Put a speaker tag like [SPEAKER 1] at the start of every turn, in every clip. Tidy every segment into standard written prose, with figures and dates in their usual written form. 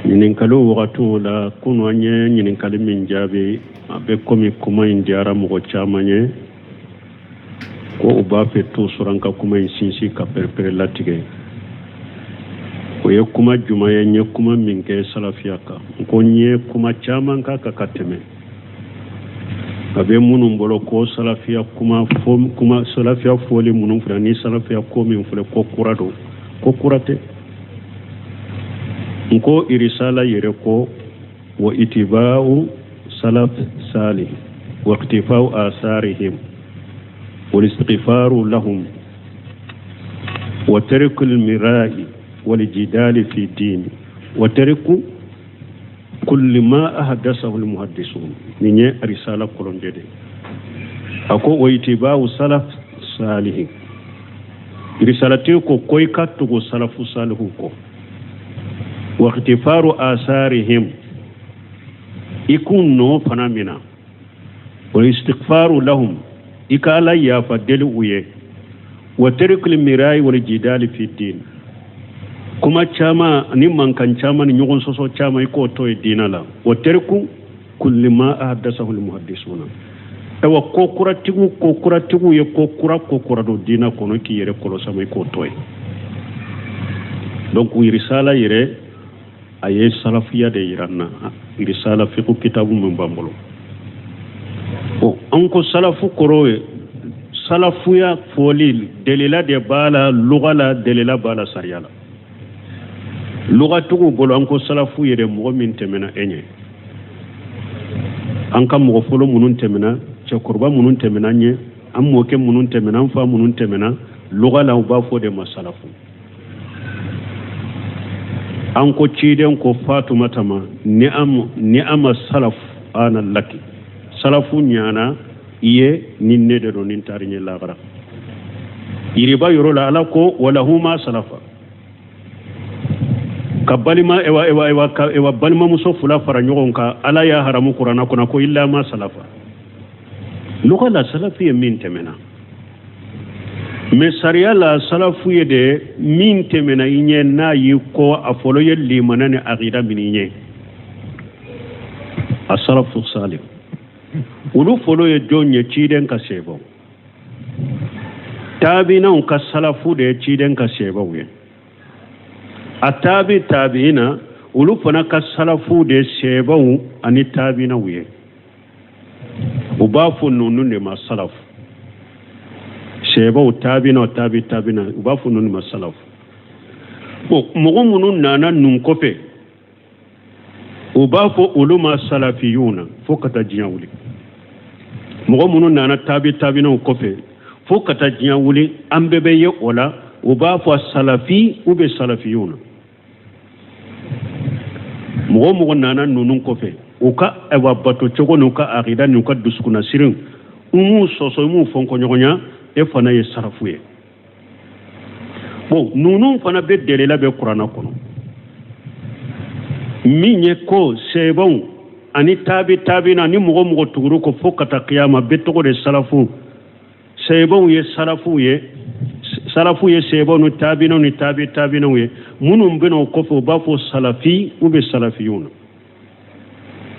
[SPEAKER 1] Ɲininkaliw wagatiw la, kunu an ye ɲininkali min jaabi, a bɛ komi kuma in diyara mɔgɔ caman ye, ko u b'a fɛ toujours an ka kuma in sinsin ka perepere latigɛ. O ye kuma jumɛn ye? N ye kuma min kɛ salafiya kan, n ko n ye kuma caman k'a kan ka tɛmɛ. A bɛ minnu bolo ko salafiya kuma fɔ, kuma salafiya fɔli minnu filɛ ni salafiya ko min filɛ, ko kura don, ko kura tɛ. N ko irisala yɛrɛ ko wa itiba'u salaf salih wa iqtifa'u asarihim wal istighfaru lahum wa tarku al mira'i wal jidali fi din wa tarku kulli ma ahdathahu al muhaddisun. Nin ye risala kɔlɔnjɛ de. A ko wa itiba'u salaf salih, risalati ko i ka tugu salafu salihu kɔ, wa iqtifaru asarihim, i k'u nɔ fana mina, wa istighfaru lahum, i ka Ala yafa deli u ye, wa tarikul mirai wal jidali fi din, kuma caman ni mankan caman ni ɲɔgɔn sɔsɔ caman, i k'o to ye diina la, wa tariku kulli ma ahdasahu al muhaddisuna. Ayiwa, ko kuratigiw ye ko kura don diina kɔnɔ, k'i yɛrɛ kɔlɔsi ma, i k'o to ye. Donc risala yɛrɛ, a ye salafiya de yira n na. Risala fiqh kitabu min b'an bolo, bon, an ko salafu kɔrɔ ye, salafuya fɔli delila de b'a la luga la, delila b'a la sariya la. Lugatigiw bolo, an ko salafu yɛrɛ, mɔgɔ min tɛmɛna e ɲɛ, an ka mɔgɔ fɔlɔ minnu tɛmɛna, cɛkɔrɔba minnu tɛmɛna an ɲɛ, an mɔkɛ minnu tɛmɛna, an fa minnu tɛmɛna, luga la u b'a fɔ de ma salafu. An ko ciden ko Fatumata ma: ni'ama salaf ana laki, salafu ɲana i ye ni ne de don, ni n taari ɲɛ lagara. Yiriba yɔrɔ la, Ala ko walahu ma salafa, ka balima, ewa ewa ewa, ka ewa balimamuso fila fara ɲɔgɔn kan, Ala y'a haramu Kuranna kɔnɔ ko illa ma salafa. Luga la, salafu ye min tɛmɛna, mais sariya la, salafu ye de min tɛmɛna i ɲɛ, n'a y'i kɔ, a fɔlɔ ye limana ni akida min i ɲɛ. A salafu salih, olu fɔlɔ ye jɔn ye? Ciden ka sebaw, taabinaw ka salafu de ye ciden ka sebaw ye. A taabi tabiina, olu fana ka salafu de ye sebaw ani taabinaw ye. U b'a fɔ ninnu de ma salafu. Sebaw, taabinaw, taabi taabina, u b'a fɔ ninnu de ma salafu. Bon, mɔgɔ minnu nana ninnu kɔfɛ, u b'a fɔ olu ma salafiyuna fo ka taa diɲɛ wuli. Mɔgɔ minnu nana taabi taabinaw kɔfɛ fo ka taa diɲɛ wuli, an bɛɛ bɛ ye o la, u b'a fɔ salafi ou bien salafiyuna. Mɔgɔ o mɔgɔ nana ninnu kɔfɛ, u ka ayiwa bato cogo n'u ka akida n'u ka dusukunnasiriw, u m'u sɔsɔ, u m'u fɔnkɔɲɔgɔnya, e fana ye sarafu ye. Bon, ninnu fana bɛ delila bɛ Kuranna kɔnɔ min ye ko sɛbɛnw ani taabi taabina ni mɔgɔ mɔgɔ tuguru ko fo ka taa kiyama, bɛɛ tɔgɔ de salafu. Sɛbɛnw ye salafuw ye, salafu ye sɛbɛnw ni taabinaw ni taabi taabinaw ye. Minnu bɛna o kɔfɛ, u b'a fɔ salafi ou bien salafiyun.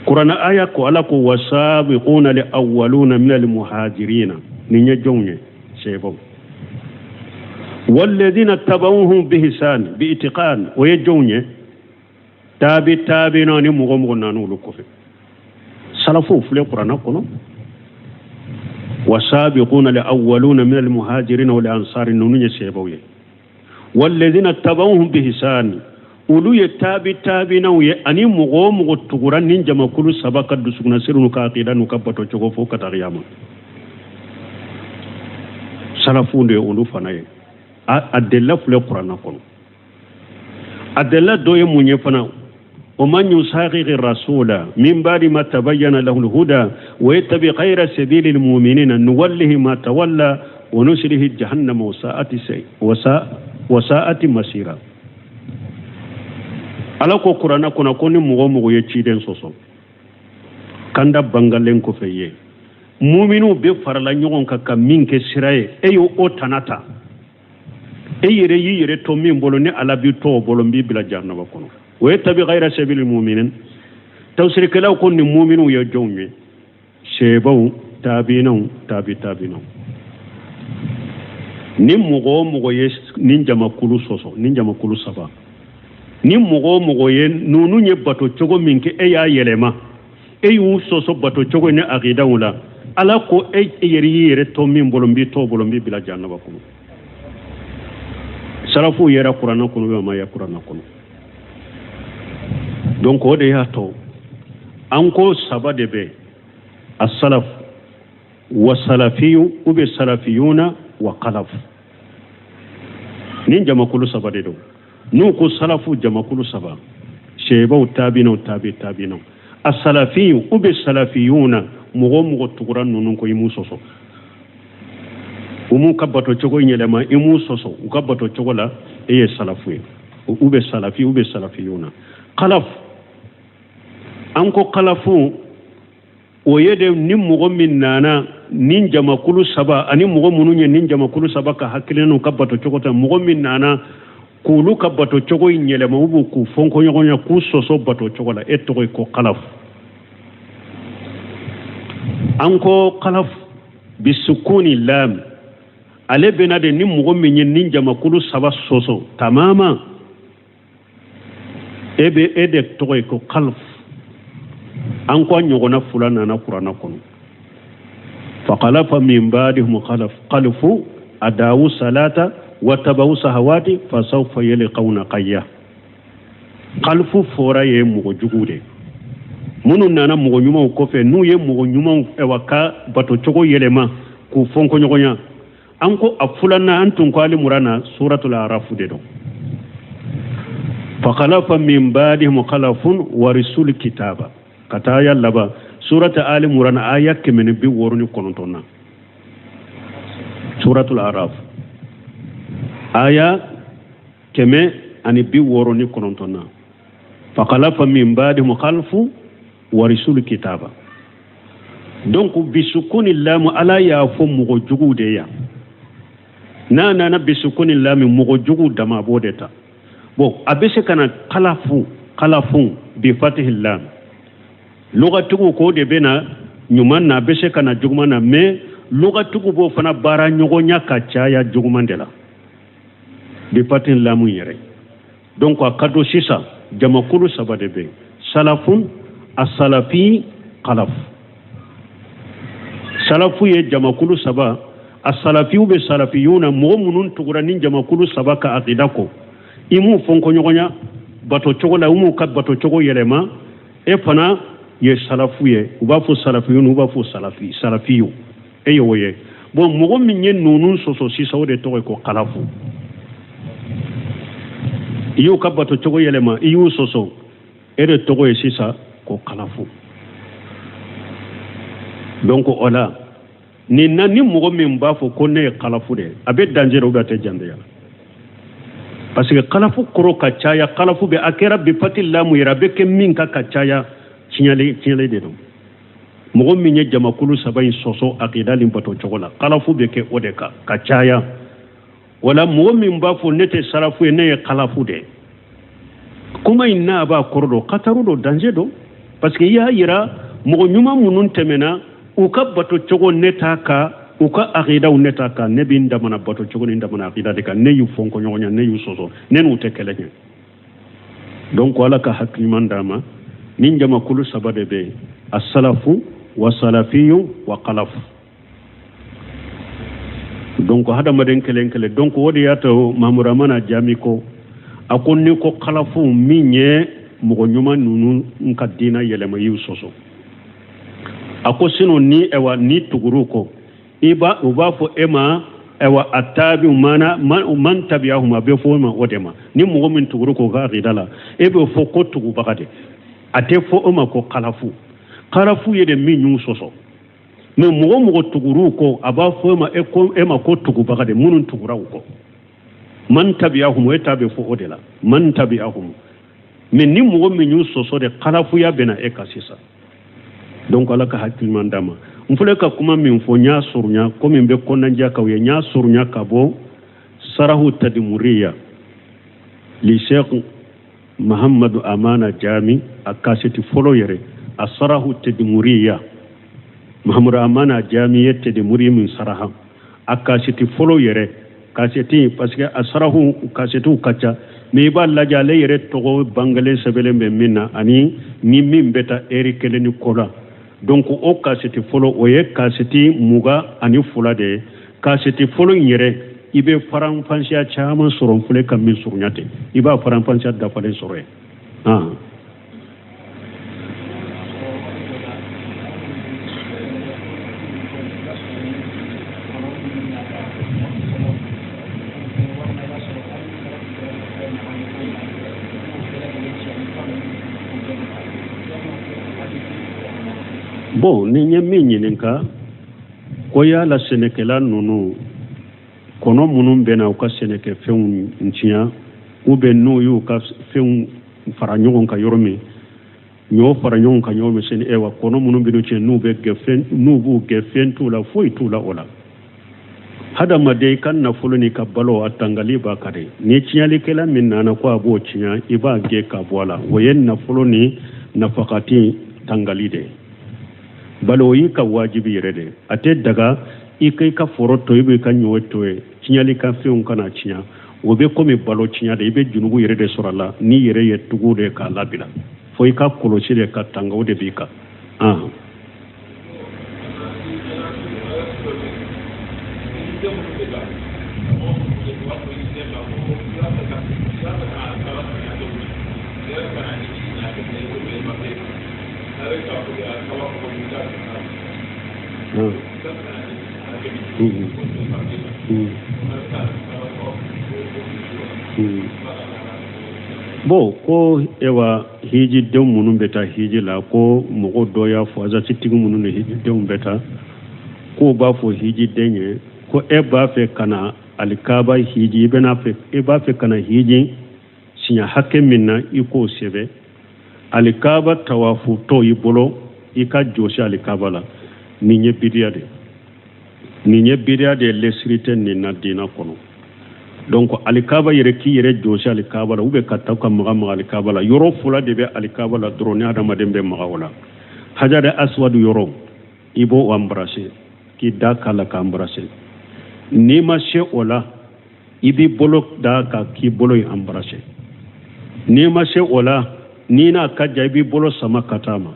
[SPEAKER 1] Kuranɛ aya ko, Ala ko: wasabiquna li awwaluna min al muhajirina. Nin ye jɔnw ye? Sɛbɛnw. Walladina tabauhum bihisan bi itiqan, o ye jɔnw ye? Taabi taabinaw ni mɔgɔ mɔgɔ nana olu kɔfɛ. Salafuw filɛ Kuranɛ kɔnɔ: wasabiquna li awwaluna min al muhajirina wal ansari, ninnu ye sɛbɛnw ye. Walladina tabauhum bihisan, olu ye taabi taabinaw ye, ani mɔgɔ o mɔgɔ tugura ni jamakulu saba ka dusukunnasiri n'u ka akida n'u ka bato cogo fo ka taa kiyama, salafuw de ye olu fana ye. A delila filɛ Kuranɛ kɔnɔ. A delila dɔ ye mun ye fana? ومن يشاقق الرسول من بعد ما تبين له الهدى ويتبع غير سبيل المؤمنين نوله ما تولى ونصله جهنم وساءت مصيرا. Ala ko Kuranɛ kɔnɔ ko ni mɔgɔ mɔgɔ ye ciden sɔsɔ kanda bangalen kɔfɛ ye, muminiw bɛ farala ɲɔgɔn kan ka min kɛ sira ye, e y'o o tana ta, e yɛrɛ y'i yɛrɛ to min bolo, ni Ala b'i to o bolo, n b'i bila jahanama kɔnɔ. Wa yattabi ghayra sabili muminin. Tafsirikɛlaw ko nin muminuw ye jɔnw ye? Seebaw, taabinaw, taabi taabinaw. Ni mɔgɔ o mɔgɔ ye nin jamakulu sɔsɔ, nin jamakulu saba, ni mɔgɔ o mɔgɔ ye ninnu ye bato cogo min kɛ, e y'a yɛlɛma, e y'u sɔsɔ bato cogo ni akidaw la, Ala ko e yɛrɛ y'i yɛrɛ to min bolo, n b'i t'o bolo, n b'i bila jahanaba kɔnɔ. Salafuw yera kuranɛ kɔnɔ, a ma ye kuranɛ kɔnɔ. Donc o de y'a to an ko saba de bɛ asalaf wa salafiyu ou bien salafiyuna wa kalaf. Nin jamakulu saba de don. N'u ko salafu jamakulu saba, seebaw, taabinaw, taabi taabinaw. Asalafiyu ou bien salafiyuna, mɔgɔ o mɔgɔ tugura ninnu kɔ, i m'u sɔsɔ, u m'u ka bato cogo yɛlɛma, i m'u sɔsɔ u ka bato cogo la, e ye salafu ye, ou bien salafi ou bien salafiyuna. Kalaf, an ko kalafu o ye de ni mɔgɔ min nana nin jamakulu saba ani mɔgɔ minnu ye nin jamakulu saba ka hakilina n'u ka bato cogo ta, mɔgɔ min nana k'olu ka bato cogo in yɛlɛma, u b'u k'u fɔnkɔ ɲɔgɔn ɲɛ, k'u sɔsɔ bato cogo la, e tɔgɔ ye ko kalaf. An ko kalaf bisukuni lam, ale bɛna de ni mɔgɔ min ye nin jamakulu saba sɔsɔ tamama, e bɛ e de tɔgɔ ye ko kalf. An ko a ɲɔgɔnna fila nana kuranɛ kɔnɔ. Fakalafa min baadihum khalaf khalfu adawu salata watabawu sahawati fasawfa yalqawna qayya. Khalfu fɔra ye mɔgɔ jugu de minnu nana mɔgɔ ɲumanw kɔfɛ, n'u ye mɔgɔ ɲumanw ɛwa ka bato cogo yɛlɛma k'u fɔnkɔ ɲɔgɔnya. An ko a filanan, an tun ko Ali Murana suratul Arafu de don. Fakalafa min baadihim khalafun warisul kitaba, ka taa aya laban surata Ali Murana aya 169 na, suratul Araf aya 169 na, fakalafa min baadihim khalfu warisul kitaba. Donc bisukuni lamu, Ala y'a fɔ mɔgɔ juguw de yan. N'a nana bisukuni lamu, mɔgɔ juguw dama a b'o de ta. Bon, a bɛ se ka na kalafu, kalafun bi fatihi lam, lugatigiw k'o de bɛ na ɲuman na, a bɛ se ka na juguman na, mais lugatigiw b'o fana baara ɲɔgɔnya ka caya juguman de la, bi fatihi lamu yɛrɛ. Donc a ka don sisan jamakulu saba de bɛ yen: salafun, asalafi, kalaf. Salafu ye jamakulu saba, asalafiw bɛ salafiyun na, mɔgɔ minnu tugura ni jamakulu saba ka akida kɔ, i m'u fɔnkɔ ɲɔgɔnya bato cogo la, u m'u ka bato cogo yɛlɛma, e fana ye salafu ye. U b'a fɔ salafiyun, u b'a fɔ salafi, salafiyu, e y'o ye. Bon, mɔgɔ min ye ninnu sɔsɔ sisan, o de tɔgɔ ye ko kalafu. I y'u ka bato cogo yɛlɛma, i y'u sɔsɔ, e de tɔgɔ ye sisan ko kalafu. Donc o la nin na, ni mɔgɔ min b'a fɔ ko ne ye kalafu de ye, a bɛ danger ou bien a tɛ danger la? Parce que kalafu kɔrɔ ka caya, kalafu bɛ a kɛra bi fati lamu yɛrɛ, a bɛ kɛ min kan ka caya, tiɲɛli tiɲɛli de don. Mɔgɔ min ye jamakulu saba in sɔsɔ akida ni bato cogo la, kalafu bɛ kɛ o de kan ka caya. Wala mɔgɔ min b'a fɔ ne tɛ salafu ye, ne ye kalafu de ye, kuma in n'a b'a kɔrɔ dɔn, kataru don, danger don. Parce que i y'a yira mɔgɔ ɲuman minnu tɛmɛna, u ka bato cogo ne t'a kan, u ka akidaw ne t'a kan, ne bɛ n damana bato cogo ni n damana akida de kan, ne y'u fɔnkɔ ɲɔgɔn ɲɛ, ne y'u sɔsɔ, ne n'u tɛ kɛlɛ kɛ. Donc Ala ka hakili ɲuman d'an ma. Nin jamakulu saba de bɛ yen: asalafu wa salafiyu wa kalafu. Donc hadamaden kelen kelen. Donc o de y'a to Mahamadu Jami ko, a ko n'i ko kalafu, min ye mɔgɔ ɲuman ninnu ka diina yɛlɛma, i y'u sɔsɔ. A ko sinon ni ɛwa ni tugur'u kɔ, i b'a u b'a fɔ e ma ɛwa a taabi mana man tabiyahum, a bɛ fɔ o ma o de ma. Ni mɔgɔ min tugur'u kɔ u ka akida la, e bɛ fɔ ko tugubaga de, a tɛ fɔ o ma ko kalafu. Kalafu ye de min y'u sɔsɔ. Mais mɔgɔ mɔgɔ tugur'u kɔ, a b'a fɔ e ma e ko e ma ko tugubaga de, minnu tugura u kɔ, man tabiyahum, e ta bɛ fɔ o de la, man tabiyahum. Mais ni mɔgɔ min y'u sɔsɔ de, kalafuya bɛ na e kan sisan. Donc Ala ka hakili ɲuman d'an ma. N filɛ ka kuma min fɔ, n y'a surunya komi n bɛ kɔnɔnajɛ k'aw ye, n y'a surunya ka bɔ sarahu tadimuriya li Sheikh Mahamadu Amana Jami a kaseti fɔlɔ yɛrɛ a sarahu tedimuriya Mahamadu Amana Jami ye tedimuri min saraha a kaseti fɔlɔ yɛrɛ kaseti parce que a sarahu kasetiw ka ca mais i b'a lajɛ ale yɛrɛ tɔgɔ bangelen sɛbɛnlen bɛ min na ani ni min bɛ taa ɛri kelen ni kɔ la donc o kaseti fɔlɔ o ye kaseti 22 de ye kaseti fɔlɔ in yɛrɛ i bɛ faranfasiya caman sɔrɔ n filɛ ka min surunya ten i b'a faranfasiya dafalen sɔrɔ yen ah. Bon ni n ye min ɲininka ko yala sɛnɛkɛla ninnu kɔnɔ minnu bɛ na u ka sɛnɛkɛfɛnw tiɲɛ ou bien n'u y'u ka fɛnw fara ɲɔgɔn kan yɔrɔ min ɲɔ fara ɲɔgɔn kan yɔrɔ min sɛnɛ ewa kɔnɔ minnu bɛ tiɲɛ n'u bɛ gɛn fɛn n'u b'u gɛn fɛn t'u la foyi t'u la o la hadamaden i ka nafolo n'i ka balo a tangali b'a kan de ni tiɲɛlikɛla min nana ko a b'o tiɲɛ i b'a gɛn ka bɔ a la o ye nafolo ni nafakati tangali de ye balo o y'i ka wajibi yɛrɛ de a tɛ daga i ka i ka foro to i b'i ka ɲɔ to yen tiɲɛli ka fɛnw kana tiɲɛ o bɛ komi balo tiɲɛ de i bɛ junubu yɛrɛ de sɔrɔ a la n'i yɛrɛ ye tugu de k'a labila fo i ka kɔlɔsi de ka tanga o de b'i kan. Bon ko ewa hijidenw minnu bɛ taa hiji la ko mɔgɔ dɔ y'a fɔ azasitigi minnu ni hijidenw bɛ taa k'o b'a fɔ hijiden ye ko e b'a fɛ ka na alikaba hiji i bɛna fɛ e b'a fɛ ka na hiji siɲɛ hakɛ min na i k'o sɛbɛn alikaba tawafu tɔ i bolo i ka jɔsi alikaba la nin ye bidiya de nin ye bidiya de ye lesiri tɛ nin na diina kɔnɔ donc alikaba yɛrɛ k'i yɛrɛ jɔsi alikaba la ou bien ka taa ka maga maga alikaba la yɔrɔ fila de bɛ alikaba la dɔrɔn ni adamaden bɛ maga o la hajari aswadu yɔrɔ i b'o embrasser k'i da k'a la k'a embrasser n'i ma se o la i b'i bolo d'a kan k'i bolo in embrasser n'i ma se o la n'i n'a ka jan i b'i bolo sama ka taa ma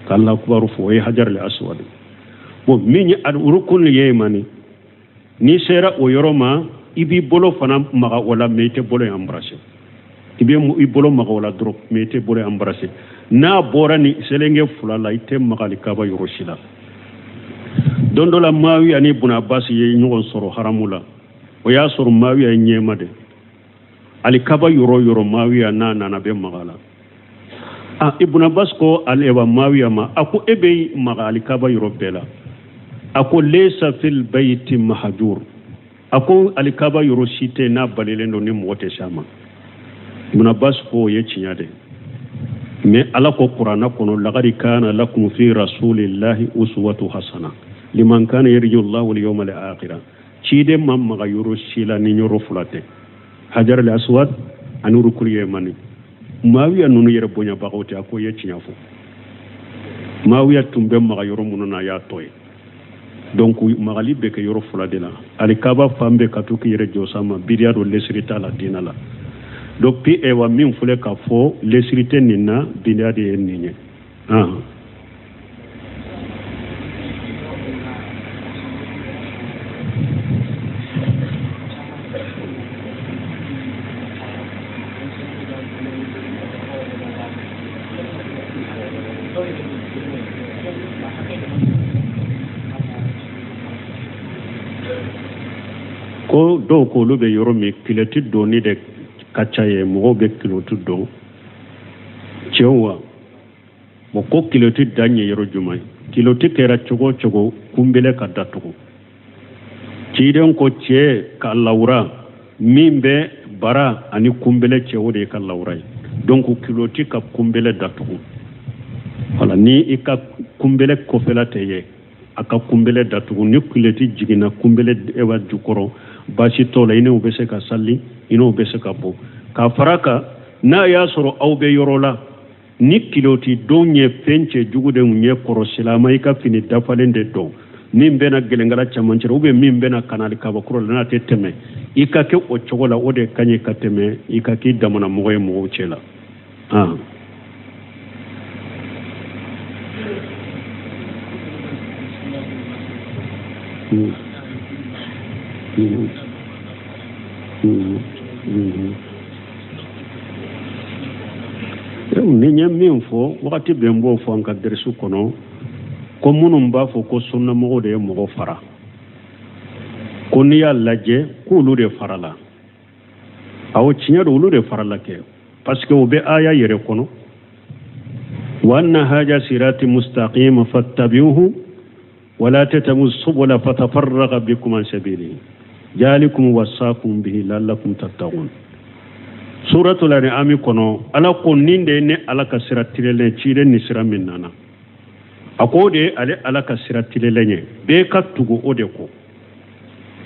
[SPEAKER 1] k'Allahu akubaru fɔ o ye hajaril aswad bon min ye rukun yamani n'i sera o yɔrɔ ma i b'i bolo fana maga o la mais i tɛ bolo in embrasser i bɛ i bolo maga o la dɔrɔn mais i tɛ bolo in embrasser n'a bɔra ni selenge fila la i tɛ maga alikaba yɔrɔ si la don dɔ la Maawiya ni Buna Abasi ye ɲɔgɔn sɔrɔ haramu la o y'a sɔrɔ Maawiya ye ɲɛma de alikaba yɔrɔ yɔrɔ Maawiya n'a nana bɛ maga la ah Ibn Abbas ko alewa Maawiya ma a ko e bɛ maga alikaba yɔrɔ bɛɛ la a ko laysa fil bayti mahjur a ko alikaba yɔrɔ si tɛ n'a balilen don ni mɔgɔ tɛ s'a ma Ibn Abbas ko o ye tiɲɛ de mais ala ko kuranna kɔnɔ laqad kana lakum fi rasulillahi uswatu hasana liman kana yarju Allah wal yawmal akhir ciden ma maga yɔrɔ si la ni yɔrɔ fila tɛ hajar al aswad ani rukul yamani maawiya ninnu yɛrɛ bonyabagaw tɛ a ko ye tiɲɛ fɔ maawiya tun bɛ maga yɔrɔ minnu na a y'a tɔ ye donc magali bɛ kɛ yɔrɔ fila de la alikaba fan bɛɛ ka to k'i yɛrɛ jɔs'a ma bidiya don lesiri t'a la diina la donc puis ewa min filɛ k'a fɔ lesiri tɛ nin na bidiya de ye nin ye Ko dɔw ko olu bɛ yɔrɔ min kiloti donni de ka ca yen mɔgɔw bɛ kiloti don cɛw wa bon ko kiloti dan ye yɔrɔ jumɛn ye kiloti kɛra cogo o cogo kunbele ka datugu ciden ko cɛ ka lawura min bɛ bara ani kunbele cɛ o de ye ka lawura ye donc kiloti ka kunbele datugu wala ni i ka kunbele kɔfɛla tɛ ye a ka kunbele datugu ni kiloti jiginna kunbele ewa jukɔrɔ baasi t'o la i n'o bɛ se ka sali i n'o bɛ se ka bɔ k'a fara kan N'a y'a sɔrɔ aw bɛ yɔrɔ la ni kiloti don ye fɛn cɛ jugu de ɲɛ kɔrɔ silama i ka fini dafalen de don min bɛna gɛlɛnkala cɛmancɛ ou bien min bɛna kanali kabakɔrɔ la n'a tɛ tɛmɛ i ka kɛ o cogo la o de ka ɲi ka tɛmɛ i ka k'i damana mɔgɔ ye mɔgɔw cɛ la. Ni n ye min fɔ wagati bɛɛ n b'o fɔ an ka dɛrɛsu kɔnɔ ko minnu b'a fɔ ko sunnamɔgɔw de ye mɔgɔ fara ko n'i y'a lajɛ k'olu de farala awɔ tiɲɛ don olu de farala kɛ parce que o bɛ aya yɛrɛ kɔnɔ wa anna haja sirati mustaqima fattabi'uhu wala tattabi'u subula fatafarraqa bikum an sabili jalikum wasakum bihi la'allakum tattaqun. Suratul an'am kɔnɔ ala ko nin de ye ne ala ka sira tilennen ciden ni sira min nana a ko o de ye ale ala ka sira tilennen ye bɛɛ ka tugu o de kɔ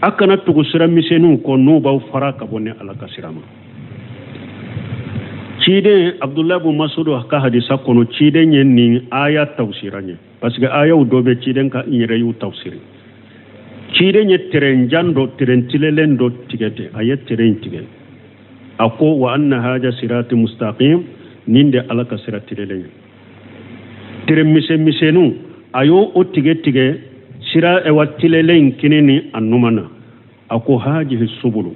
[SPEAKER 1] a kana tugu sira misɛnninw kɔ n'u b'aw fara ka bɔ ne ala ka sira ma. Ciden Abdulahi bun Masudu ka hadisa kɔnɔ ciden ye nin aya tafsira ye parce que ayaw dɔ bɛ ciden ka n yɛrɛ y'u tafsiri. Ciden ye tɛrɛn jan dɔ tɛrɛn tilelen dɔ tigɛ ten a ye tɛrɛn tigɛ a ko wa anna haja sirati mustaqim nin de ala ka sira tilelen ye. Tɛrɛn misɛn misɛnninw a y'o o tigɛ tigɛ sira ewa tilelen kini ni a numan na a ko hajihi subulu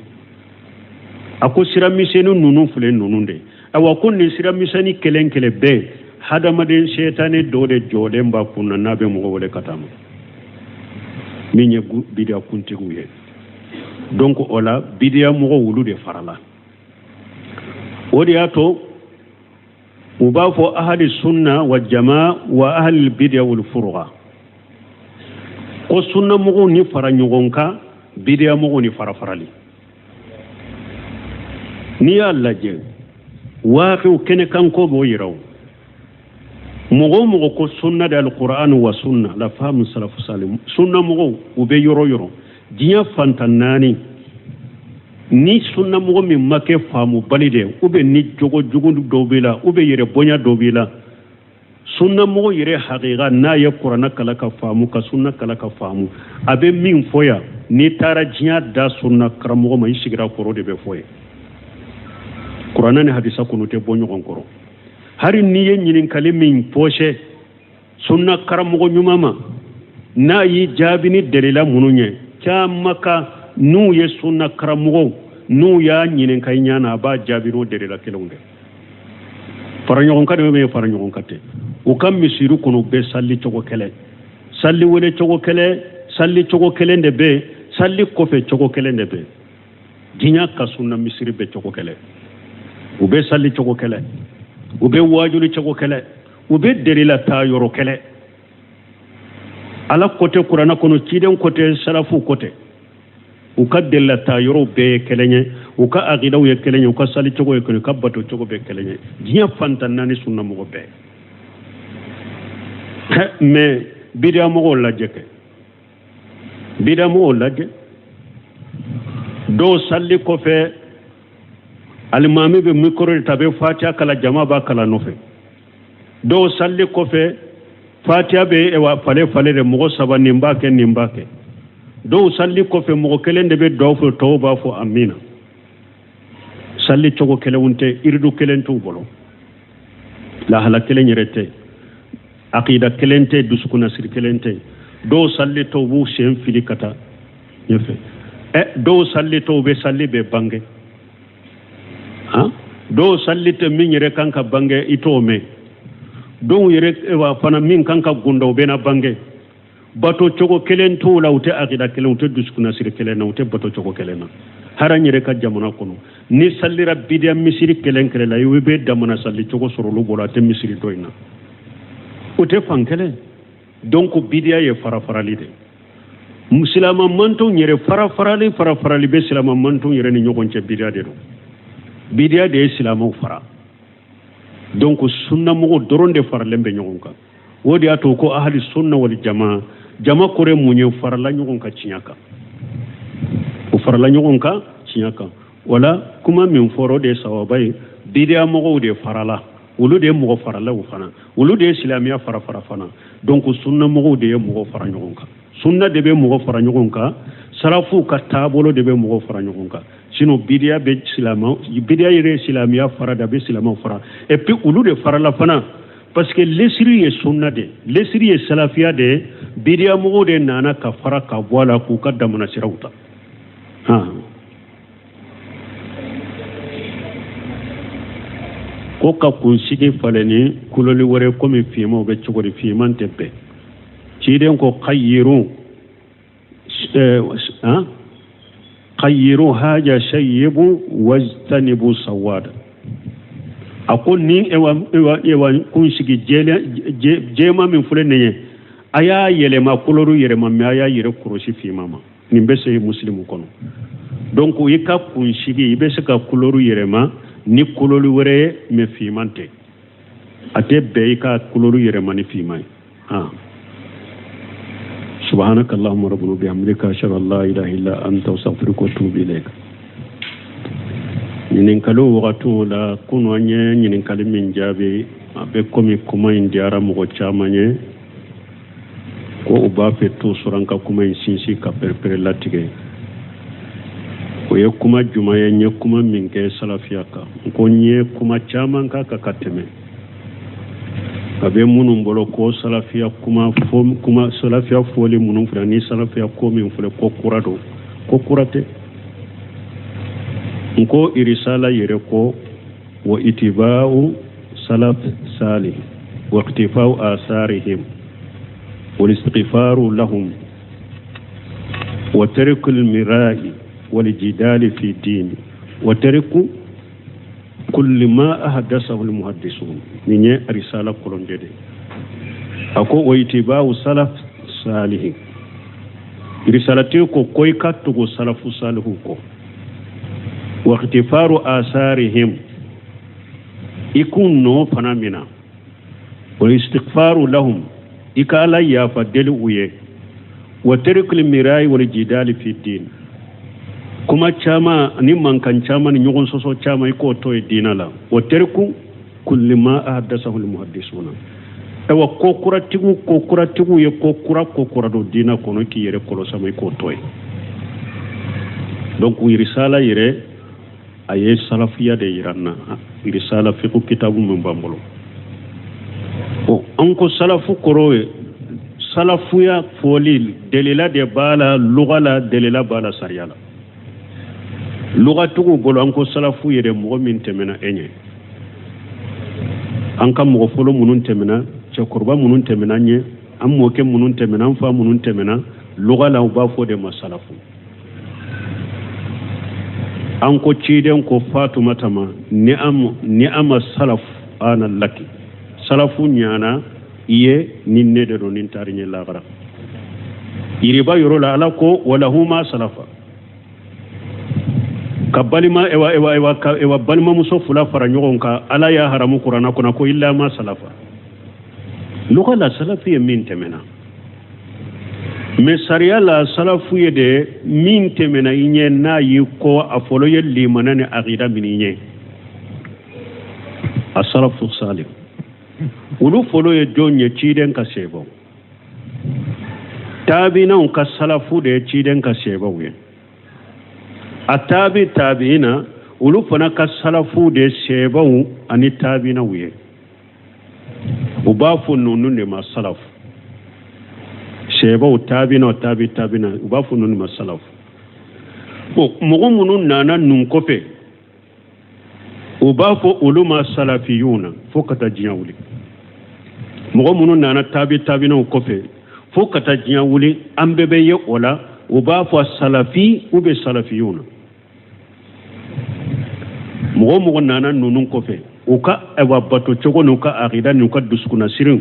[SPEAKER 1] a ko sira misɛnnin ninnu filɛ ninnu de awa ko nin sira misɛnnin kelen kelen bɛɛ hadamaden sɛtanɛ dɔ de jɔlen b'a kun na n'a bɛ mɔgɔ wele ka taa ma min ye bidiya kuntigiw ye. Donc o la bidiya mɔgɔw olu de farala o de y'a to u b'a fɔ ahali sunna wa jama wa ahali bidiya wal furuga ko sunna mɔgɔw ni fara ɲɔgɔn kan bidiya mɔgɔw ni fara farali. N'i y'a lajɛ waaqiw kɛnɛkan ko b'o yira o mɔgɔ o mɔgɔ ko sunna de alquran wa sunna la faamu salafu salim sunna mɔgɔw u bɛ yɔrɔ yɔrɔ diɲɛ fantan naani ni sunna mɔgɔ min ma kɛ faamubali de ou bien ni jogo jugu dɔw b'i la ou bien yɛrɛ bonya dɔw b'i la sunna mɔgɔ yɛrɛ hakika n'a ye kuranna kala ka faamu ka sunna kala ka faamu a bɛ min fɔ yan n'i taara diɲɛ da sunna karamɔgɔ ma i sigira kɔrɔ de bɛ fɔ ye kuranna ni hadisa kɔnɔ tɛ bɔ ɲɔgɔn kɔrɔ hari n'i ye ɲininkali min pɔsɛ sunna karamɔgɔ ɲuman ma n'a y'i jaabi ni delila minnu ye caman ka n'u ye sunna karamɔgɔw n'u y'a ɲininka i ɲɛ na a b'a jaabi n'o delila kelenw de fara ɲɔgɔn kan de bɛ fara ɲɔgɔn kan tɛ u ka misiri kɔnɔ u bɛ sali cogo kelen sali wele cogo kelen sali cogo kelen de bɛ sali kɔfɛ cogo kelen de bɛ diɲɛ ka sunna misiri bɛ cogo kelen u bɛ sali cogo kelen u bɛ waajuli cogo kelen u bɛ delila taa yɔrɔ kelen ala ko tɛ kuranna kɔnɔ ciden ko tɛ salafu ko tɛ u ka delila taa yɔrɔw bɛɛ ye kelen ye u ka aqidaw ye kelen ye u ka sali cogo ye kelen ye u ka bato cogo bɛɛ kelen ye diɲɛ fantan naani sunna mɔgɔ bɛɛ mais bidiya mɔgɔw lajɛ kɛ bidiya mɔgɔw lajɛ dɔw sali kɔfɛ alimami bɛ mikoro de ta a bɛ fatiya kala jama b'a kala nɔfɛ dɔw sali kɔfɛ fatiya bɛ wa fale fale de mɔgɔ saba nin b'a kɛ nin b'a kɛ dɔw sali kɔfɛ mɔgɔ kelen de bɛ duwawu fɔ tɔw b'a fɔ amina sali cogo kelenw tɛ iridu kelen t'u bolo lahala kelen yɛrɛ tɛ akida kelen tɛ dusukunnasiri kelen tɛ dɔw sali tɔ u b'u sen fili ka taa ɲɛfɛ dɔw sali tɔ u bɛ sali bɛɛ bange dɔw sali tɛ min yɛrɛ kan ka bange i t'o mɛn dɔw yɛrɛ wa fana min kan ka gunda u bɛna bange bato cogo kelen t'u la u tɛ akida kelen u tɛ dusukunnasiri kelen na u tɛ bato cogo kelen na hali an yɛrɛ ka jamana kɔnɔ ni salira bidiya misiri kelen kelen la i bɛ damana sali cogo sɔrɔ olu bolo a tɛ misiri dɔ in na o tɛ fan kelen donc bidiya ye farafarali de silama mantonw yɛrɛ farafarali farafarali bɛ silama mantonw yɛrɛ ni ɲɔgɔn cɛ bidiya de don bidiya de ye silamaw fara donc sunnamɔgɔw dɔrɔn de faralen bɛ ɲɔgɔn kan o de y'a to ko ahali sunna wali jama jama kɔrɔ mun ye farala ɲɔgɔn kan tiɲɛ kan o farala ɲɔgɔn kan tiɲɛ kan wala kuma min fɔra o de ye sawaba ye. Bidiya mɔgɔw de farala, olu de ye mɔgɔ faralaw fana, olu de ye silamɛya fara fara fana. Donc sunna mɔgɔw de ye mɔgɔ fara ɲɔgɔn kan, sunna de bɛ mɔgɔ fara ɲɔgɔn kan, salafuw ka taabolo de bɛ mɔgɔ fara ɲɔgɔn kan. Sinon bidiya bɛ silamɛ, bidiya yɛrɛ ye silamɛya fara de, a bɛ silamɛw fara. Et puis olu de farala fana, parce que lesiri ye sunna de, lesiri ye salafiya de ye. Bidiya mɔgɔw de nana ka fara ka bɔ a la k'u ka damana siraw ta. Han, ko ka kunsigi falen ni kuloli wɛrɛ komi finmanw bɛ cogo di? Finman tɛ bɛn. Ciden ko xayiru xayiru haja shayibu wajtanibu sawada. A ko ni ewa ewa ewa kunsigi jɛman min filɛ nin ye, a y'a yɛlɛma koloru yɛlɛma, mais a y'a yɛrɛ kɔlɔsi finman ma. Nin bɛ se musilimu kɔnɔ. Donc i ka kunsigi, i bɛ se ka koloru yɛlɛma ni kololi wɛrɛ ye, mais finman tɛ. A tɛ bɛn i ka koloru yɛlɛma ni finman ye. Ah, subhanaka allahumma rabbana bihamdika, ashhadu an la ilaha illa anta, astaghfiruka wa atubu ilayk. Ɲininkaliw wagatiw la, kunu an ye ɲininkali min jaabi, a bɛ komi kuma in diyara mɔgɔ caman ye, ko u b'a fɛ t'u sɔrɔ an ka kuma in sinsin ka perepere latigɛ. O ye kuma jumɛn ye? N ye kuma min kɛ salafiya kan, n ko n ye kuma caman k'a kan ka tɛmɛ. A bɛ minnu bolo ko salafiya kuma fo, kuma salafiya fɔli minnu filɛ ni salafiya ko min filɛ, ko kura don, ko kura tɛ. N ko irisala yɛrɛ ko wa itiba'u salaf salih wa iqtifa'u asarihim wal istighfaru lahum wa tarku al mira'i wal jidali fi din wa tarku kulli ma ahdathahu al muhaddisun. Nin ye risala kolonjɛ de. A ko wa itiba'u salaf salih, risalati ko ko i ka tugu salafu salihu kɔ, wa iqtifaru asarihim, i k'u nɔ fana mina, wa istighfaru lahum, i ka ala yafa deli u ye, wa tarikul mirai wal jidali fi din, kuma caman ni mankan caman ni ɲɔgɔn sɔsɔ caman, i k'o to ye diina la, wa tariku kulli ma ahdathahu al muhaddisuna. Ayiwa, ko kuratigiw, ko kuratigiw ye ko kura, ko kura don diina kɔnɔ, k'i yɛrɛ kɔlɔsi ma, i k'o to ye. Donc risala yɛrɛ, a ye salafiya de yira n na. Risala fiqh kitabu min b'an bolo, bon, an ko salafu kɔrɔ ye salafuya fɔli, delila de b'a la luga la, delila b'a la sariya la. Lugatigiw bolo, an ko salafu yɛrɛ mɔgɔ min tɛmɛna e ɲɛ, an ka mɔgɔ fɔlɔ minnu tɛmɛna, cɛkɔrɔba minnu tɛmɛna an ɲɛ, an mɔkɛ minnu tɛmɛna, an fa minnu tɛmɛna, luga la u b'a fɔ de ma salafu. An ko ciden ko Fatumata ma ni ama salaf ana laki, salafu ɲana i ye ni ne de don ni n taara ɲɛ lagara. Yiriba yɔrɔ la, ala ko walahu ma salafa, ka balima ewa ewa ewa ka ewa balimamuso fila fara ɲɔgɔn kan, ala y'a haramu kuranna kɔnɔ ko illa ma salafa. Luga la salafu ye min tɛmɛna, mais sariya la salafu ye de min tɛmɛna i ɲɛ, n'a y'i kɔ a fɔlɔ ye limana ni akida min i ɲɛ. A salafu salih, olu fɔlɔ ye jɔn ye? Ciden ka sebaw, taabinaw ka salafu de ye ciden ka sebaw ye. A taabi tabiina, olu fana ka salafu de ye sebaw ani taabinaw ye. U b'a fɔ ninnu de ma salafu, sebaw, taabinaw, taabi taabina, u b'a fɔ ninnu ma salafu. Bon, mɔgɔ minnu nana ninnu kɔfɛ, u b'a fɔ olu ma salafiyuna fo ka taa diɲɛ wuli. Mɔgɔ minnu nana taabi taabinaw kɔfɛ fo ka taa diɲɛ wuli, an bɛɛ bɛ ye o la, u b'a fɔ salafi ou bien salafiyuna. Mɔgɔ mɔgɔ nana ninnu kɔfɛ, u ka ayiwa bato cogo n'u ka akida n'u ka dusukunnasiriw,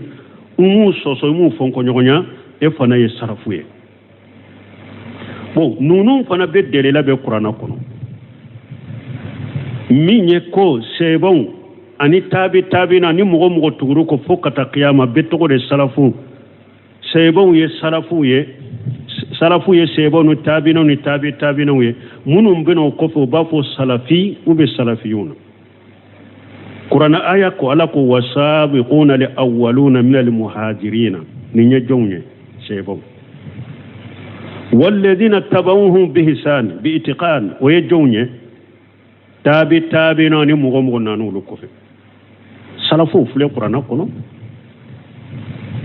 [SPEAKER 1] u m'u sɔsɔ, u m'u fɔnkɔɲɔgɔnya, e fana ye sarafu ye. Bon, ninnu fana bɛ delila bɛ kuranna kɔnɔ min ye ko sebaw ani taabi taabina ni mɔgɔ mɔgɔ tuguru ko fo ka taa kiyama, bɛɛ tɔgɔ de salafu. Sebaw ye salafu ye, salafu ye sebaw ni taabinaw ni taabi taabinaw ye. Minnu bɛna o kɔfɛ, u b'a fɔ salafi ou bien salafiyuna. Kuranɛ aya ko Ala ko wasabiquna li awwaluna min al muhajirina, nin ye jɔnw ye? Seebaw. Walladina tabauhum bihisan bi itiqan, o ye jɔnw ye? Taabi taabina ni mɔgɔ mɔgɔ nana olu kɔfɛ. Salafuw filɛ kuranɛ kɔnɔ.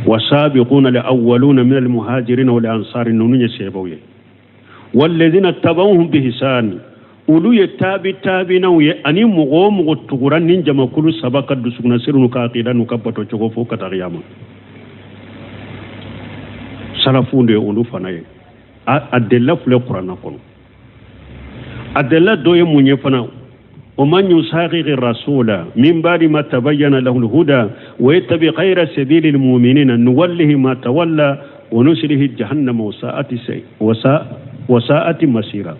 [SPEAKER 1] Wasabiquna li awwaluna min al muhajirina wal ansari, ninnu ye seebaw ye. Walladina tabauhum bihisan, olu ye taabi taabinaw ye, ani mɔgɔ o mɔgɔ tugura nin jamakulu saba ka dusukunnasiri n'u ka akida n'u ka bato cogo fo ka taa kiyama. Salafuw de ye olu fana ye. A delila filɛ kuranɛ kɔnɔ. A delila dɔ ye mun ye fana? Wa man yusaqiqi rasula min ba'di ma tabayyana lahu al-huda wa yattabi ghayra sabili al-mu'minina nuwallihi ma tawalla wa nuslihi jahannama wa sa'ati masira.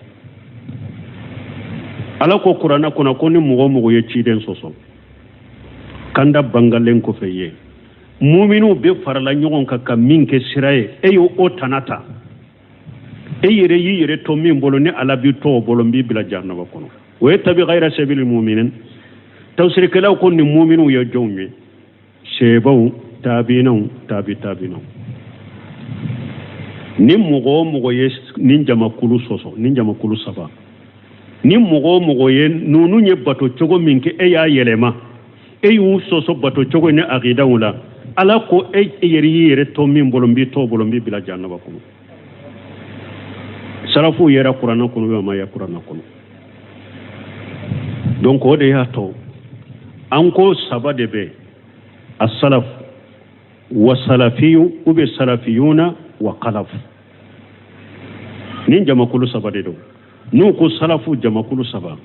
[SPEAKER 1] Ala ko kuranɛ kɔnɔ ko ni mɔgɔ o mɔgɔ ye ciden sɔsɔ kanda bangalen kɔfɛ ye, muminiw bɛ farala ɲɔgɔn kan ka min kɛ sira ye, e y'o tana ta, e yɛrɛ y'i yɛrɛ to min bolo, ni Ala b'i to o bolo, n b'i bila jahanama kɔnɔ. O ye tabi ghayra sabili muminin. Tafsirikɛlaw ko nin muminiw ye jɔnw ye? Seebaw, taabinaw, taabi taabinaw. Ni mɔgɔ o mɔgɔ ye nin jamakulu sɔsɔ, nin jamakulu saba, ni mɔgɔ o mɔgɔ ye ninnu ye bato cogo min kɛ, e y'a yɛlɛma, e y'u sɔsɔ bato cogo ni akidaw la, Ala ko e yɛrɛ y'i yɛrɛ to min bolo, n b'i to o bolo, n b'i bila jahanama kɔnɔ. Salafuw yera kuranɛ kɔnɔ, ma ye kuranɛ kɔnɔ. Donc o de y'a to an ko saba de bɛ asalaf wa salafiyu ou bien salafiyuna wa kalaf. Nin jamakulu saba de don. N'u ko salafu, jamakulu saba,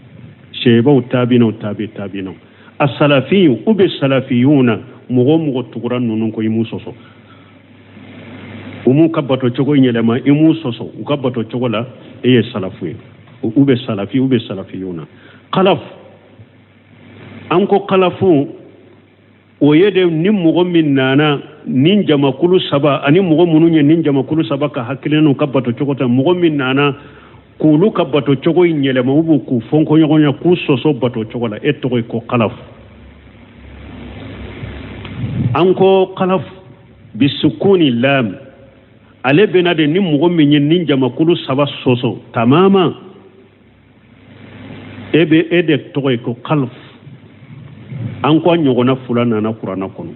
[SPEAKER 1] seebaw, taabinaw, taabi taabinaw. Asalafiyu ou bien salafiyuna, mɔgɔ o mɔgɔ tugura ninnu kɔ, i m'u sɔsɔ, u m'u ka bato cogo yɛlɛma, i m'u sɔsɔ u ka bato cogo la, e ye salafu ye, ou bien salafi ou bien salafiyuna. Kalaf, an ko kalafu o ye de ni mɔgɔ min nana nin jamakulu saba ani mɔgɔ minnu ye nin jamakulu saba ka hakilina n'u ka bato cogo ta, mɔgɔ min nana k'olu ka bato cogo in yɛlɛma, u b'u k'u fɔnkɔ ɲɔgɔn ya, k'u sɔsɔ bato cogo la, e tɔgɔ ye ko kalaf. An ko kalaf bisukuni lam, ale bɛna de ni mɔgɔ min ye nin jamakulu saba sɔsɔ tamama, e bɛ e de tɔgɔ ye ko kalf. An ko a ɲɔgɔnna fila nana kuranɛ kɔnɔ.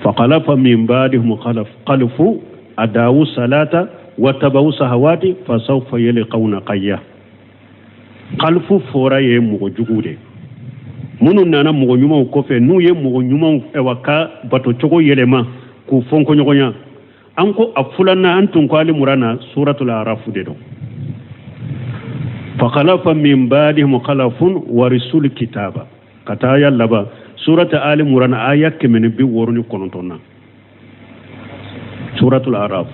[SPEAKER 1] Fakalafa min ba'dihim khalaf khalfu adawu salata wa tabawu sahawati fasawfa yalqawna qayya. Khalfu fɔra ye mɔgɔ jugu de minnu nana mɔgɔ ɲumanw kɔfɛ, n'u ye mɔgɔ ɲumanw ɛwa ka bato cogo yɛlɛma k'u fɔnkɔ ɲɔgɔnya. An ko a filanan, an tun ko Ali Murana suratul Arafu de don. Fakalafa min ba'dihim khalafun warisul kitaba, ka taa aya laban surata Ali Murana aya 169 na. Suratul Araf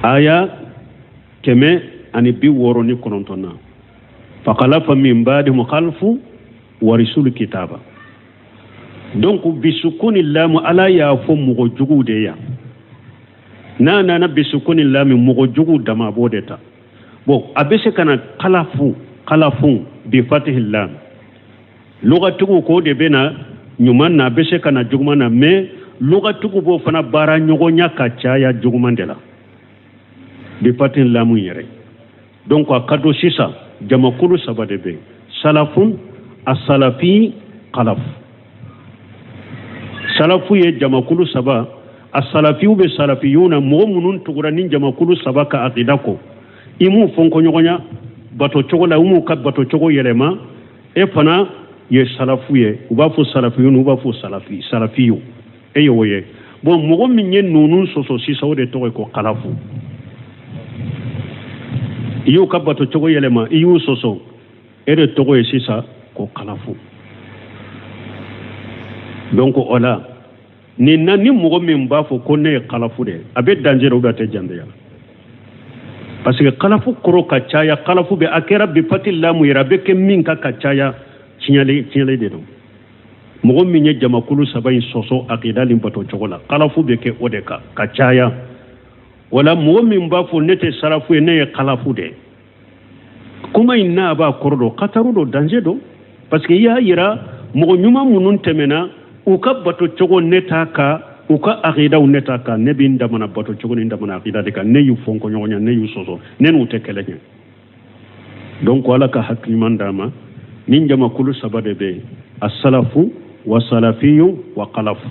[SPEAKER 1] aya 169 na. Fakalafa min ba'dihim khalfu warisul kitaba. Donc bisukuni lamu, Ala y'a fɔ mɔgɔ juguw de yan. N'a nana bisukuni lamu, mɔgɔ juguw dama a b'o de ta. Bon, a bɛ se ka na kalafu, kalafu bi fatihi lam, lugatigiw k'o de bɛ na ɲuman na, a bɛ se ka na juguman na, mais lugatigiw b'o fana baara ɲɔgɔnya ka caya juguman de la, bi fatihi lamu yɛrɛ. Donc a ka don sisan jamakulu saba de bɛ yen: salafun, asalafi, kalaf. Salafu ye jamakulu saba, asalafiw bɛ salafiyuna, mɔgɔ minnu tugura ni jamakulu saba ka akida kɔ, i m'u fɔnkɔ ɲɔgɔnya bato cogo la, u m'u ka bato cogo yɛlɛma, e fana ye salafu ye. U b'a fɔ salafiyun, u b'a fɔ salafi, salafiyu, e y'o ye. Bon, mɔgɔ min ye ninnu sɔsɔ sisan, o de tɔgɔ ye ko kalafu. I y'u ka bato cogo yɛlɛma, i y'u sɔsɔ, e de tɔgɔ ye sisan ko kalafu. Donc o la nin na, ni mɔgɔ min b'a fɔ ko ne ye kalafu de ye, a bɛ danger ou bien a tɛ danger? Parce que kalafu kɔrɔ ka caya, kalafu bɛ a kɛra bi fati lamu yɛrɛ, a bɛ kɛ min kan ka caya, tiɲɛli tiɲɛli de don. Mɔgɔ min ye jamakulu saba in sɔsɔ akida ni bato cogo la, kalafu bɛ kɛ o de kan ka caya. Wala mɔgɔ min b'a fɔ ne tɛ sarafu ye, ne ye kalafu de ye, kuma in n'a b'a kɔrɔ dɔn, kataru don, danger don. Parce que i y'a yira mɔgɔ ɲuman minnu tɛmɛna, u ka bato cogo ne t'a kan, u ka akidaw ne t'a kan. Ne bɛ n damana bato cogo ni n damana akida de kan. Ne y'u fɔnkɔ ɲɔgɔn ɲɛ, ne y'u sɔsɔ, ne n'u tɛ kɛlɛ kɛ. Donc Ala ka hakili ɲuman d'an ma. Nin jamakulu saba de bɛ yen: asalafu wa salafiyu wa kalafu.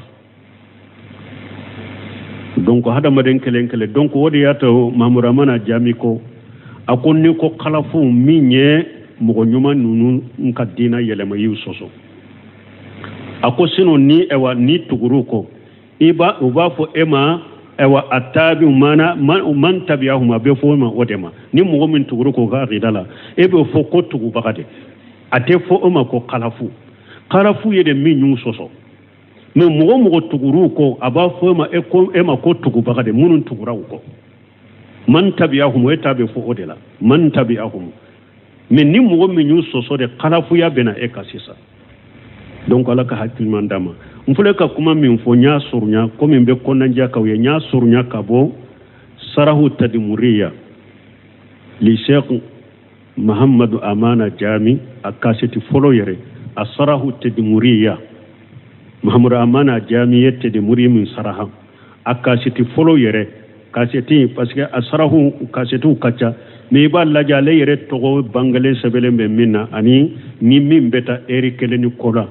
[SPEAKER 1] Donc hadamaden kelen kelen. Donc o de y'a to Mahamadu Amana Jami ko, a ko n'i ko kalafu, min ye mɔgɔ ɲuman ninnu ka diina yɛlɛma, i y'u sɔsɔ. A ko sinon ni ɛwa ni tugur'u kɔ, i b'a u b'a fɔ e ma ɛwa atabi mana man tabiyahum, a bɛ fɔ o ma o de ma. Ni mɔgɔ min tugur'u kɔ ka akida la, e bɛ fɔ ko tugubaga de. A tɛ fɔ o ma ko kalafu. Kalafu ye de min y'u sɔsɔ. Mais mɔgɔ mɔgɔ tugur'u kɔ, a b'a fɔ e ma e ko e ma ko tugubaga de, minnu tugura u kɔ. Man tabiyahum, e ta bɛ fɔ o de la, man tabiyahum. Mais ni mɔgɔ min y'u sɔsɔ de, kalafuya bɛ na e kan sisan. Donc Ala ka hakili ɲuman d'an ma. N filɛ ka kuma min fɔ, n y'a surunya komi n bɛ kɔnɔnajɛ k'aw ye, n y'a surunya ka bɔ Sarahu Tadimuriya li Sheikh Mahamadu Amana Jami, a kaseti fɔlɔ yɛrɛ, a Sarahu Tadimuriya. Mahamadu Amana Jami ye Tadimuri min saraha, a kaseti fɔlɔ yɛrɛ kaseti, parce que a sarahu kasetiw ka ca. Mais i b'a lajɛ, ale yɛrɛ tɔgɔ bangelen sɛbɛnlen bɛ min na, ani ni min bɛ taa ɛri kelen ni kɔ la.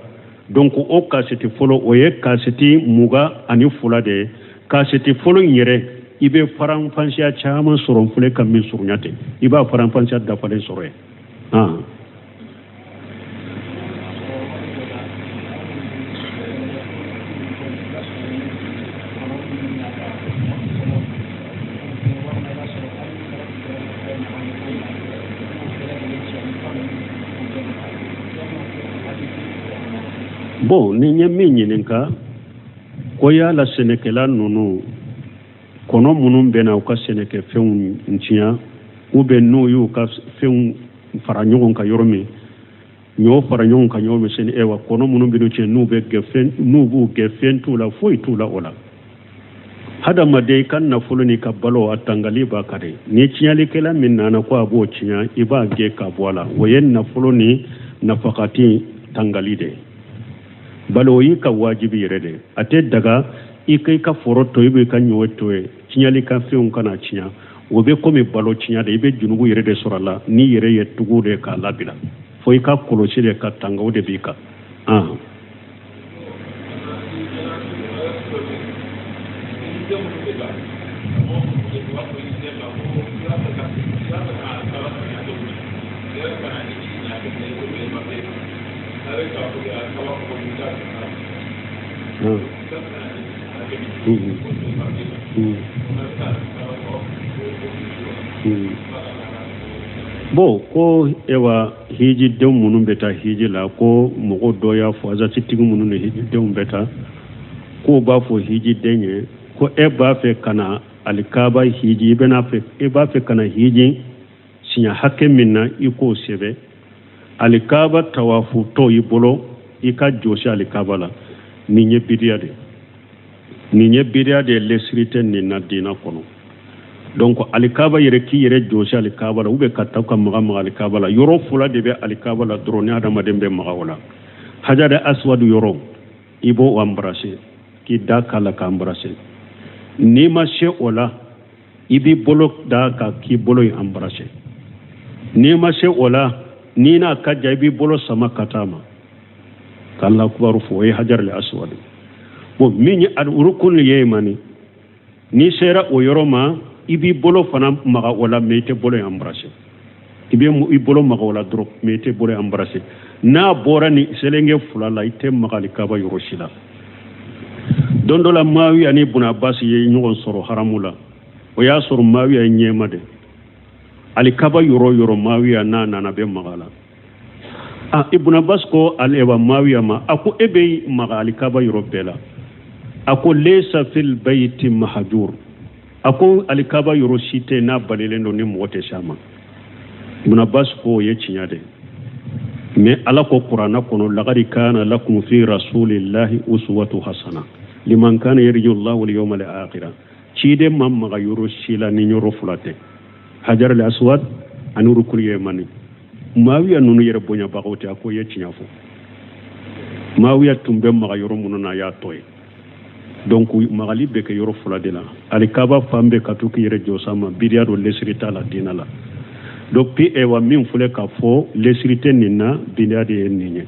[SPEAKER 1] Donc o kaseti fɔlɔ, o ye kaseti 22 de ye. Kaseti fɔlɔ in yɛrɛ, i bɛ faranfasiya caman sɔrɔ. N filɛ ka min surunya ten, i b'a faranfasiya dafalen sɔrɔ yen. Bon, ni n ye min ɲininka ko yala sɛnɛkɛla ninnu, kɔnɔ minnu bɛ na u ka sɛnɛkɛfɛnw tiɲɛ, ou bien n'u y'u ka fɛnw fara ɲɔgɔn kan yɔrɔ min, ɲɔ fara ɲɔgɔn kan yɔrɔ min, sɛnɛ ɛwa kɔnɔ minnu bɛ tiɲɛ, n'u bɛ gɛn, n'u b'u gɛn, fɛn t'u la, foyi t'u la o la. Hadamaden, i ka nafolo n'i ka balo, a tangali b'a kan de. Ni tiɲɛlikɛla min nana ko a b'o tiɲɛ, i b'a gɛn ka bɔ a la. O ye nafolo ni nafakati tangali de ye. Balo, o y'i ka wajibi yɛrɛ de. A tɛ daga i ka i ka foro to, i b'i ka ɲɔ to yen, tiɲɛli ka fɛnw kana tiɲɛ. O bɛ komi balo tiɲɛ de, i bɛ junubu yɛrɛ de sɔrɔ a la. N'i yɛrɛ ye tugu de k'a labila, fo i ka kɔlɔsi de ka tanga, o de b'i kan. Bon, ko ewa hijidenw minnu bɛ taa hiji la, ko mɔgɔ dɔ y'a fɔ, azatitigi minnu ni hijidenw bɛ taa, k'o b'a fɔ hijiden ye ko e b'a fɛ ka na alikaba hiji, i bɛna fɛ, e b'a fɛ ka na hiji siɲɛ hakɛ min na, i k'o sɛbɛn alikaba tawafu tɔ i bolo, i ka jɔsi alikaba la. Nin ye bidiya de, nin ye bidiya de ye, lesiri tɛ nin na diina kɔnɔ. Donc alikaba yɛrɛ, k'i yɛrɛ jɔsi alikaba la, ou bien ka taa ka maga maga alikaba la, yɔrɔ fila de bɛ alikaba la dɔrɔn ni adamaden bɛ maga o la. Hajara aswadu yɔrɔ, i b'o embrasser, k'i da k'a la k'a embrasser. N'i ma se o la, i b'i bolo da ka k'i bolo in embrasser. N'i ma se o la, n'i n'a ka jan, i b'i bolo sama ka taa ma k'Ala kubaru fɔ. O ye hajar al aswad. Bon, min ye rukun ye mani, n'i sera o yɔrɔ ma, i b'i bolo fana maga o la, mais i tɛ bolo in embrasser. I bɛ i bolo maga o la dɔrɔn, mais i tɛ bolo in embrasser. N'a bɔra ni selenge fila la, i tɛ maga alikaba yɔrɔ si la. Don dɔ la, Maawiya ni Buna Abbas ye ɲɔgɔn sɔrɔ haramu la. O y'a sɔrɔ Maawiya ye ɲɛma de alikaba yɔrɔ yɔrɔ, Maawiya n'a nana bɛ maga la. A Ibn Abbas ko alewa Maawiya ma, a ko e bɛ maga alikaba yɔrɔ bɛɛ la. A ko laysa fil bayti mahjur, a ko alikaba yɔrɔ si tɛ n'a balilen don ni mɔgɔ tɛ s'a ma. Ibn Abbas ko o ye tiɲɛ de, mais Ala ko kuranna kɔnɔ: laqad kana lakum fi rasulillahi uswatu hasana liman kana yarju Allah wal yawmal akhir. Ciden ma maga yɔrɔ si la ni yɔrɔ fila tɛ, hajar al aswad ani rukun yemani. Maawiya ninnu yɛrɛ bonyabagaw tɛ. A ko i ye tiɲɛ fɔ. Maawiya tun bɛ maga yɔrɔ minnu na, a y'a tɔ ye. Donc magali bɛ kɛ yɔrɔ fila de la. Alikaba fan bɛɛ ka to k'i yɛrɛ jɔ sama, bidiya don, lesiri t'a la diinɛ la. Donc puis ewa min filɛ k'a fɔ lesiri tɛ nin na, bidiya de ye nin ye.